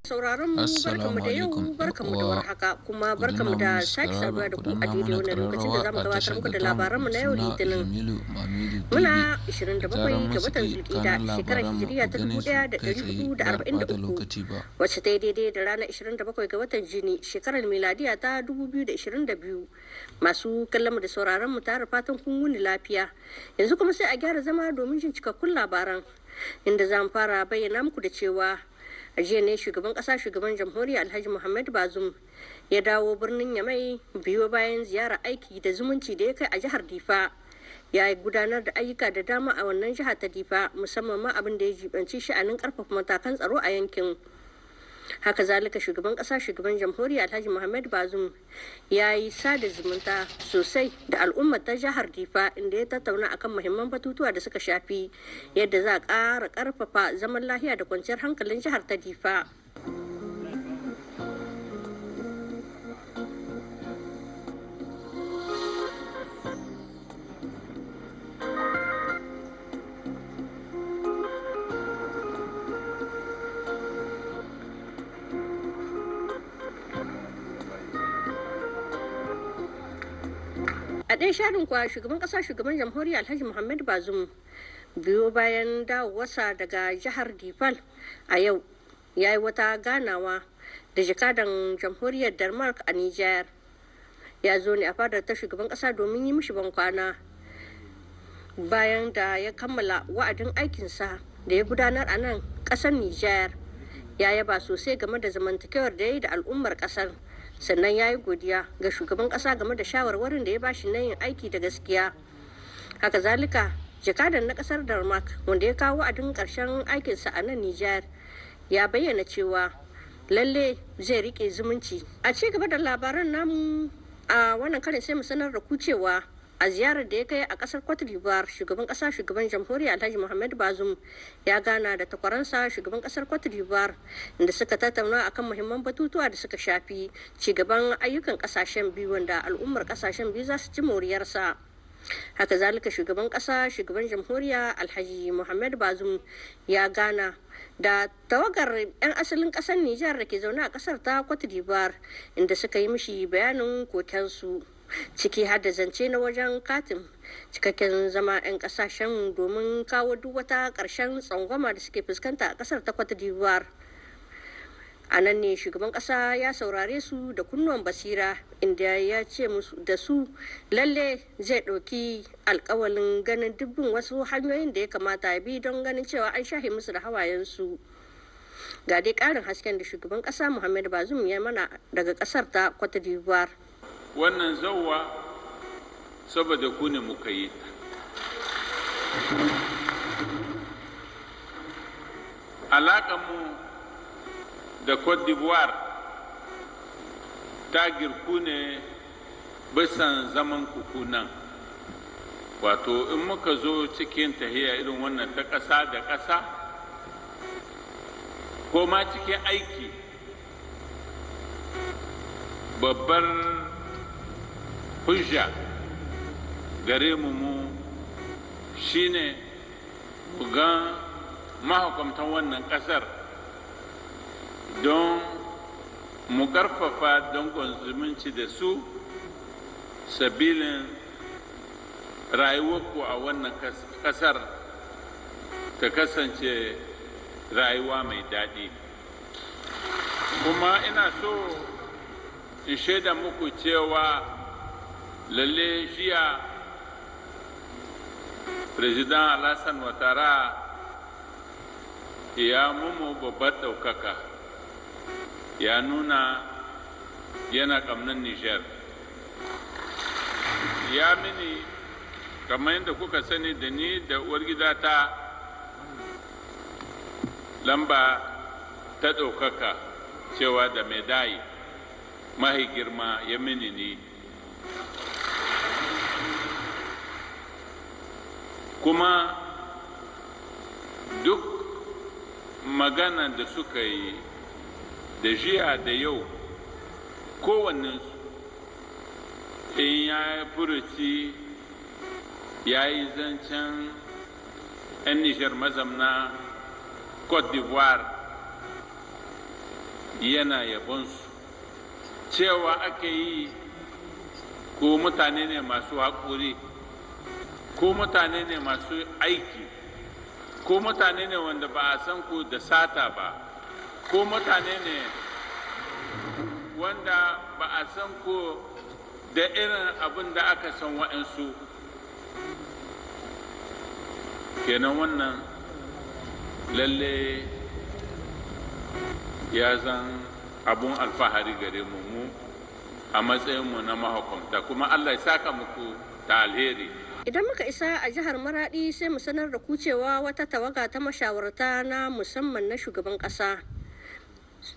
Sauraron mu barkamu Assalamu da yau alaikum ‘yan barkamu da uwa, warhaka kuma ku barkamu danna da mana sake saduwa subscribe, da ku ku a danna daidai mana wannan lokacin da ƙararrawa zamu a gabatar tashar muku da tamu labaranmu mai na yau suna Litinin. Jamilu Mamidu TV. Muna Da 27 zarar mun ga watan saki Zulƙida kanun shekarar labaranmu Hijiriya ku ta gane su kai tsaye ba da ɓata 1443 lokaci ba. wacce ta yi daidai da ranar 27 ga watan Juni shekarar miladiya ta 2022. Masu kallon mu da sauraron mu tare fatan kun wuni lafiya. Yanzu kuma sai a gyara zama domin jin cikakkun labaran inda za mu fara bayyana muku da cewa a jiya ne shugaban kasa shugaban jamhuriya Alhaji Muhammad Bazum ya dawo birnin Yamai biyo bayan ziyara aiki da zumunci da ya kai a jihar Difa. Ya gudanar da ayyuka da dama a wannan jiha ta Difa, musamman ma abin da ya jibanci sha'anin karfafa matakan tsaro a yankin. Haka zalika shugaban kasa shugaban jamhuriya Alhaji Muhammad Bazum ya yi sada zumunta sosai da al'ummar ta jihar Difa, inda ya tattauna akan muhimman batutuwa da suka shafi yadda za a ƙara ƙarfafa zaman lafiya da kwanciyar hankalin jihar ta Difa. A ɗaya sharin kuwa shugaban ƙasa shugaban jamhuriya Alhaji Muhammad Bazum biyo bayan dawowarsa daga jihar Difal a yau ya yi wata ganawa da jakadan jamhuriyar Denmark a Niger. Ya zo ne a fadar ta shugaban ƙasa domin yi mishi bankwana bayan da ya kammala wa'adin aikinsa da ya gudanar a nan ƙasar Niger. Ya yaba sosai game da zamantakewar da ya yi da al'ummar ƙasar, sannan ya yi godiya ga shugaban kasa game da shawarwarin da ya bashi na yin aiki da gaskiya. Haka zalika jakadan na kasar Denmark wanda ya kawo wa'adin karshen aikinsa a nan Niger ya bayyana cewa lalle zai rike zumunci. A ci gaba da labaran namu a wannan karin sai mu sanar da ku cewa a ziyarar da ya kai a kasar Cote d'Ivoire, shugaban kasa shugaban jamhuriya Alhaji Muhammad Bazum ya gana da takwaransa shugaban kasar Cote d'Ivoire, inda suka tattauna akan muhimman batutuwa da suka shafi cigaban ayyukan kasashen biyu wanda al'ummar kasashen biyu za su ci moriyarsa. Haka zalika shugaban kasa shugaban jamhuriya Alhaji Muhammad Bazum ya gana da tawagar 'yan asalin kasar Nijar da ke zaune a kasar ta Cote d'Ivoire, inda suka yi mishi bayanin kokensu, ciki har da zance na wajen katin cikakken zama 'yan kasashen domin kawo duk wata ƙarshen tsangwama da suke fuskanta a kasar ta Cote d'Ivoire. A nan ne shugaban kasa ya saurare su da kunnuwan basira, inda ya ce musu da su lalle zai ɗauki alkawalin ganin dubbin wasu hanyoyin da ya kamata ya bi don ganin cewa an shahe musu da hawayensu. Ga dai ƙarin hasken da shugaban kasa Muhammad Bazum ya mana daga ƙasar ta Cote d'Ivoire. Wannan zauwa saboda ku ne muka yi ta. Alaƙanmu da Cote d'Ivoire ta girku ne bisan zaman kuku nan. Wato in muka zo cikin tahiya irin wannan ta ƙasa da ƙasa, ko ma cikin aiki, babbar hujja gare mu mu shine mu ga mahukuntan wannan ƙasar don mu ƙarfafa danƙon zumunci da su sabilin rayuwarku a wannan ƙasar ta kasance rayuwa mai daɗi. Kuma ina so in shaida muku cewa lalle jiya President Alassane Ouattara ya mumu babbar ɗaukaka, ya nuna yana ƙamnan Niger. Ya mini kamar yadda kuka sani da ni da uwar gidata lamba ta ɗaukaka cewa da medayi mahi girma ya mini ni. Kuma duk magana da suka yi da jiya da yau, kowannensu in ya furuci ya yi zancen 'yan Nijar mazamna Cote d'Ivoire. yana yabonsu, cewa ake yi ko mutane ne masu haƙuri, ko mutane ne masu aiki, ko mutane ne wanda ba a san ku da sata ba, ko mutane ne wanda ba a san ku da irin abin da aka san wa'ansu. Kenan wannan lalle ya zan abun alfahari gare mu mu a matsayinmu na mahukumta, kuma Allah ya saka muku ta alheri. Idan muka isa a jihar Maradi, sai mu sanar da ku cewa wata tawaga ta mashawarta na musamman na shugaban kasa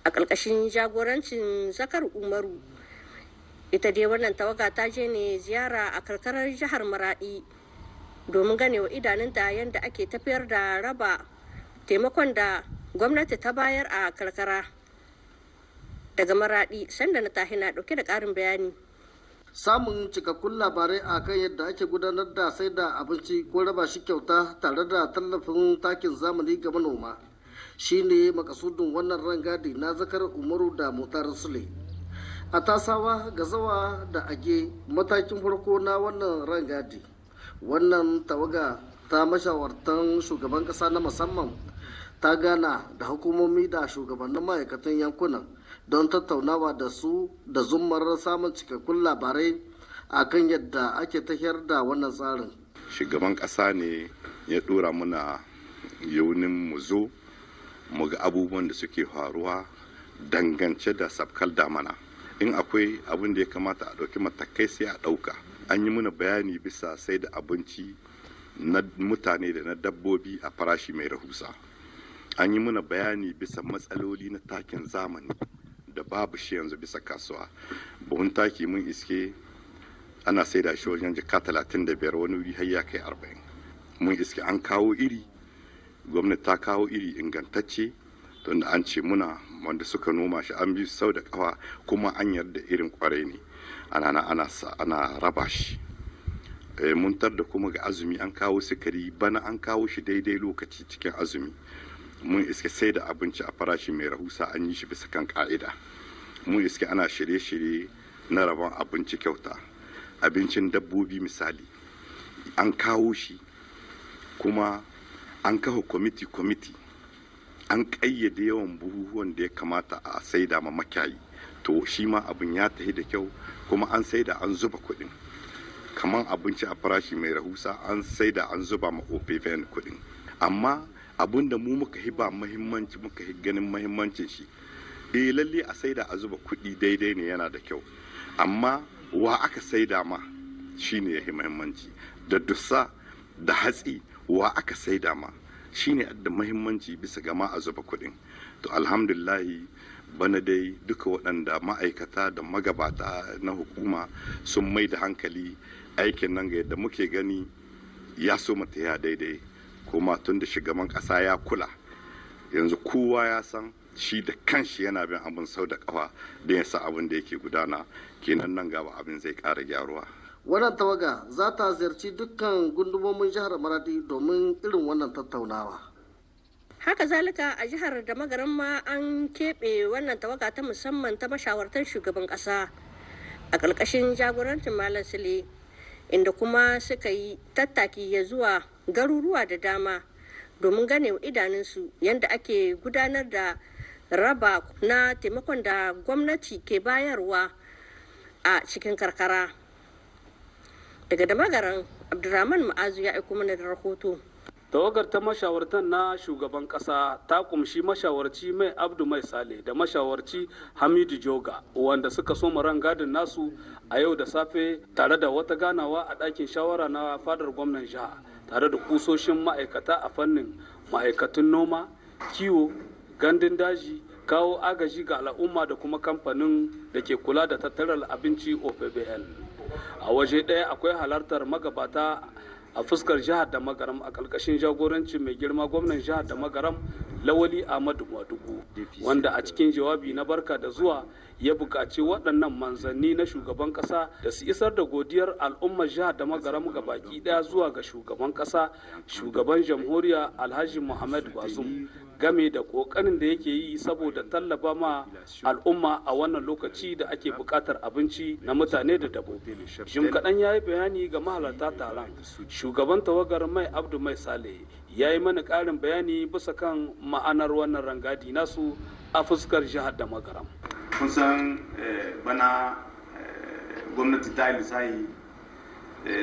a ƙarƙashin jagorancin Zakar Umaru, ita dai wannan tawaga ta je ne ziyara a karkarar jihar Maradi domin ganewa idanunta yadda ake tafiyar da raba taimakon da gwamnati ta bayar a karkara. Daga Maradi, Sanda na Tahina dauke da ƙarin bayani. Samun cikakkun labarai a kan yadda ake gudanar da sai da abinci ko raba shi kyauta tare da tallafin takin zamani ga manoma shine makasudin wannan rangadi na Zakar Umaru da Motar Sule a Tasawa, Gazawa da Age. Matakin farko na wannan rangadi, wannan tawaga ta mashawartan shugaban kasa na musamman ta gana da hukumomi da shugabannin ma'aikatan yankunan don tattaunawa da su da zummar samun cikakkun labarai a kan yadda ake tafiyar da wannan tsarin. Shugaban ƙasa ne ya ɗora muna yaunin mu zo mu ga abubuwan da suke faruwa dangance da sabkal damana. In akwai abin da ya kamata a ɗauki matakai, sai a ɗauka. An yi muna bayani bisa sai da abinci na mutane da na dabbobi a farashi mai rahusa. An yi muna bayani bisa matsaloli na takin zamani da babu shi yanzu bisa kasuwa. Buhun taki mun iske ana saida shi wajen jaka 35, wani wuri har ya kai 40. Mun iske an kawo iri, gwamnati ta kawo iri ingantacce, tunda an ce muna wanda suka noma shi an bi sau da kawa, kuma an yarda irin kwarai ne, ana ana ana raba shi. Mun tar da kuma ga azumi an kawo sukari, bana an kawo shi daidai lokaci cikin azumi. Mun iske sai da abinci a farashi mai rahusa an yi shi bisa kan ka'ida. Mun iske ana shirye-shirye na rabon abinci kyauta, abincin dabbobi misali an kawo shi, kuma an kafa kwamiti-kwamiti, an ƙayyade yawan buhuhuwan da ya kamata a saida ma makiyayi. To shi ma abin ya tafi da kyau, kuma an saida an zuba kuɗin. Kamar abinci a farashi mai rahusa, an saida an zuba ma OPVN kuɗin. Amma abin da mu muka hi ba muhimmanci, muka hi ganin muhimmancin shi, eh lalle a saida a zuba kuɗi daidai ne, yana da kyau, amma wa aka saida ma shine ya hi muhimmanci. Da dussa da hatsi, wa aka saida ma shine da muhimmanci bisa gama a zuba kuɗin. To alhamdulillahi, bana dai duka waɗanda ma'aikata da magabata na hukuma sun mai da hankali, aikin nan ga yadda muke gani ya so ya daidai. Kuma tun da shugaban ƙasa ya kula, yanzu kowa ya san shi da kanshi yana bin abin sau da kafa don ya sa abin da yake gudana. Kenan nan gaba abin zai ƙara gyaruwa. Wannan tawaga za ta ziyarci dukkan gundumomin jihar Maradi domin irin wannan tattaunawa. Haka zalika, a jihar da Magaran ma an keɓe wannan tawaga ta musamman ta mashawartan shugaban ƙasa a ƙarƙashin jagorancin Malam Sule, inda kuma suka yi tattaki ya zuwa garuruwa da dama domin gane idanunsu yadda ake gudanar da raba na taimakon da gwamnati ke bayarwa a cikin karkara. Daga Damagaran, Abdulrahman Ma'azu ya aiko mana da rahoto. Tawagar ta mashawartan na shugaban kasa ta kumshi mashawarci Mai Abdu Mai Sale da mashawarci Hamidu Joga, wanda suka soma rangadin nasu a yau da safe tare da wata ganawa a ɗakin shawara na fadar gwamnan jiha tare da kusoshin ma'aikata a fannin ma'aikatun noma, kiwo, gandun daji, kawo agaji ga al'umma da kuma kamfanin da ke kula da tattarar abinci OPBN. A waje ɗaya, akwai halartar magabata a fuskar jihar da Magaram a ƙarƙashin jagoranci mai girma gwamnan jihar da Magaram, Lawali Ahmadu Madugu, wanda a cikin jawabi na barka da zuwa ya buƙaci waɗannan manzanni na shugaban ƙasa da su isar da godiyar al'ummar jihar da Magaram ga baki ɗaya zuwa ga shugaban ƙasa, shugaban jamhuriya Alhaji Muhammad Bazum. Game da ƙoƙarin da yake yi saboda tallafa ma al'umma a wannan lokaci da ake buƙatar abinci na mutane da dabbobi. Jim kaɗan ya yi bayani ga mahalarta taron. Shugaban tawagar, Mai Abdu Mai Sale, ya yi mana ƙarin bayani bisa kan ma'anar wannan rangadi nasu a fuskar jihar da Magaram. Kun san bana gwamnati ta yi lissahi,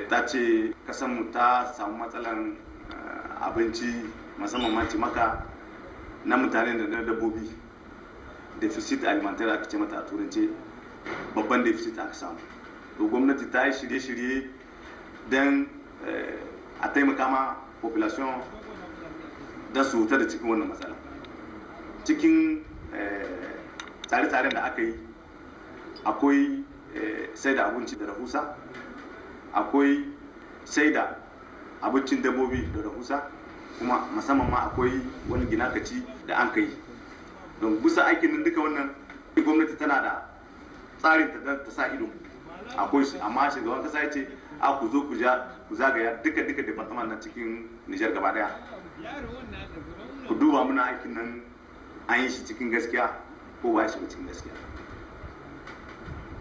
ta ce kasanmu ta samu matsalan abinci, musamman ma maka na mutane da na dabbobi. Déficit alimentaire aka ce mata a turance. Babban déficit aka samu. To, gwamnati ta yi shirye-shirye don a taimaka ma population don su huta da cikin wannan matsala. Cikin tsare-tsaren da aka yi akwai sai da abinci da rahusa, akwai sai da abincin dabbobi da rahusa, kuma musamman ma akwai wani ginakaci da an kai don bisa aikin nan duka. Wannan gwamnati tana da tsarin ta sa ido, akwai shi. Amma shugaban kasa ya ce a ku zo ku ja ku zagaya duka duka département na cikin Nijar gaba daya, ku duba muna aikin nan, an yi shi cikin gaskiya ko ba shi cikin gaskiya.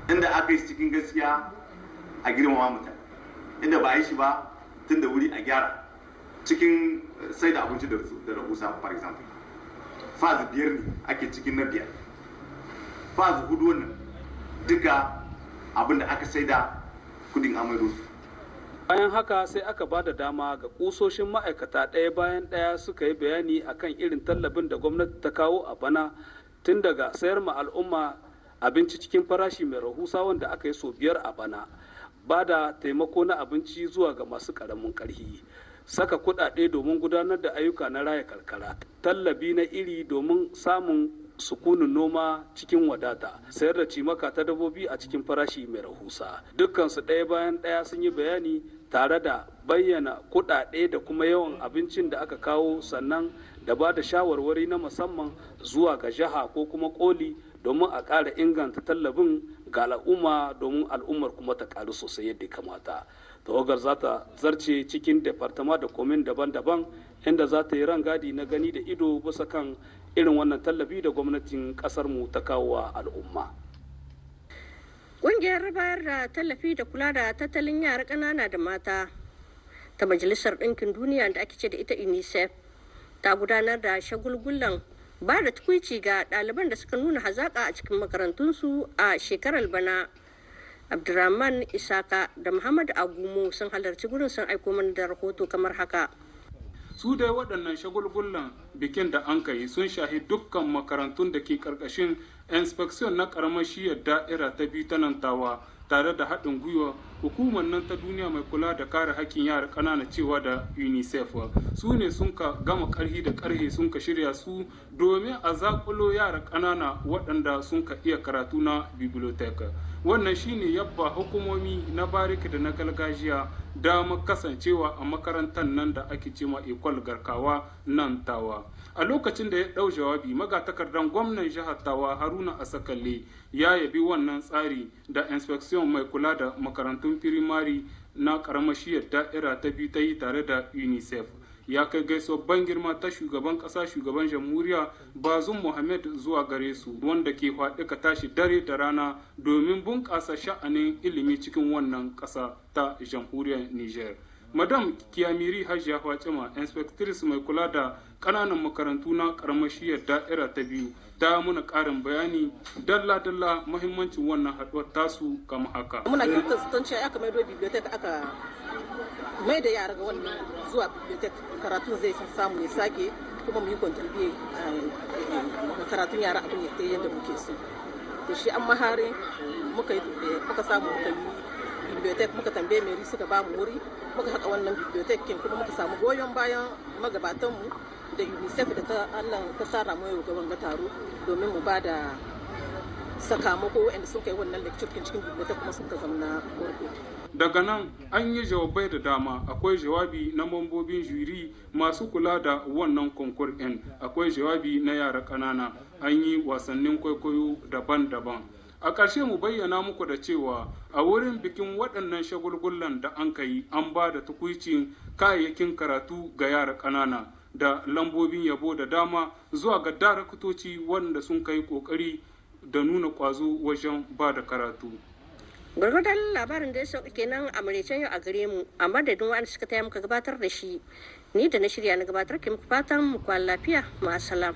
Inda aka yi shi cikin gaskiya, a girmama mutane. Inda ba a yi shi ba tun da wuri, a gyara. Cikin sai da abinci da rahusa, for example, phase biyar ne ake cikin na biyar. Phase hudu wannan duka abin da aka saida, kudin amaido su. Bayan haka sai aka ba da dama ga kusoshin ma'aikata, ɗaya bayan ɗaya suka yi bayani akan irin tallafin da gwamnati ta kawo a bana, tun daga sayar ma al'umma abinci cikin farashi mai rahusa wanda aka yi sau biyar a bana, ba da taimako na abinci zuwa ga masu ƙaramin ƙarfi, saka kuɗaɗe domin gudanar da ayyuka na raya karkara, tallabi na iri domin samun sukunin noma cikin wadata, sayar da cimaka ta dabbobi a cikin farashi mai rahusa. Dukkansu ɗaya bayan ɗaya sun yi bayani tare da bayyana kuɗaɗe da kuma yawan abincin da aka kawo, sannan da ba da shawarwari na musamman zuwa ga jiha ko kuma koli domin a ƙara inganta tallafin ga al'umma, domin al'ummar kuma ta ƙaru sosai yadda ya kamata. Tawagar za ta zarce cikin département da commune daban-daban, inda za ta yi rangadi na gani da ido bisa kan irin wannan tallafi da gwamnatin kasar mu ta kawo wa al'umma. Ƙungiyar bayar da tallafi da kula da tattalin yara ƙanana da mata ta Majalisar Ɗinkin Duniya da ake ce da ita UNICEF ta gudanar da shagulgulan ba da tukuici ga ɗaliban da suka nuna hazaƙa a cikin makarantunsu a shekarar bana. Abdurrahman Isaka da Muhammad Agumo sun halarci gurin, sun aiko mana da rahoto kamar haka. Su dai waɗannan shagulgullan bikin da an kai sun shahi dukkan makarantun da ke ƙarƙashin inspection na ƙaramar shiyar da'ira ta biyu ta nan Tawa, tare da haɗin gwiwa hukumar nan ta duniya mai kula da kare hakkin yara ƙanana, cewa da UNICEF. Su ne sun ka gama ƙarhi da ƙarhe sun ka shirya su domin a zaƙulo yara ƙanana waɗanda sun ka iya karatu na bibliotheque. Wannan shine yabba hukumomi na bariki da na gargajiya dama kasancewa a makarantar nan da ake cema École Garkawa nan Tawa. A lokacin da ya ɗau jawabi, magatakardan gwamnan jihar Tawa, Haruna Asakalle, ya yabi wannan tsari da inspection mai kula da makarantun firimari na karamashiyar da'ira ta biyu ta yi tare da UNICEF. Ya kai gaisuwar ban girma ta shugaban kasa, shugaban jamhuriya Bazum Muhammad, zuwa gare su, wanda ke faɗi ka tashi dare da rana domin bunƙasa sha'anin ilimi cikin wannan ƙasa ta jamhuriyar Niger. Madam Kiyamiri Hajiya Fatima, inspectrice mai kula da ƙananan makarantu na karamashiyar da'ira ta biyu, ta muna ƙarin bayani dalla-dalla muhimmancin wannan haɗuwar tasu kama haka. Muna kyautar zaton cewa aka maido bibliotheque, aka mai da yara ga wannan zuwa bibliotheque, karatun zai samu ya sake, kuma mu yi contribute karatun yara, abin ya kai yadda muke so. To, shi an mahari muka muka samu muka yi bibliotheque. Muka tambaye mairie, suka ba mu wuri, muka haka wannan bibliotheque kin, kuma muka samu goyon bayan magabatanmu da UNICEF da ta Allah ta tara mu yau gaban ga taro domin mu ba da sakamako waɗanda sun kai wannan lecture cikin bibliotheque kuma sun ka zamna farko. Daga nan an yi jawabai da dama. Akwai jawabi na mambobin jury masu kula da wannan concours ɗin, akwai jawabi na yara ƙanana, an yi wasannin kwaikwayo daban-daban. A ƙarshe mu bayyana muku da cewa a wurin bikin waɗannan shagulgullan da an kai, an ba da tukuicin kayayyakin karatu ga yara ƙanana. da lambobin yabo da dama zuwa ga daraktoci wanda sun kai kokari da nuna kwazo wajen ba da karatu. Gwargwadon labarin da ya sauka kenan a maraicen yau a gare mu, a madadin wa'anda suka taya muka gabatar da shi, ni da na shirya na gabatar ke muku fatan mu kwana lafiya, ma'asalam.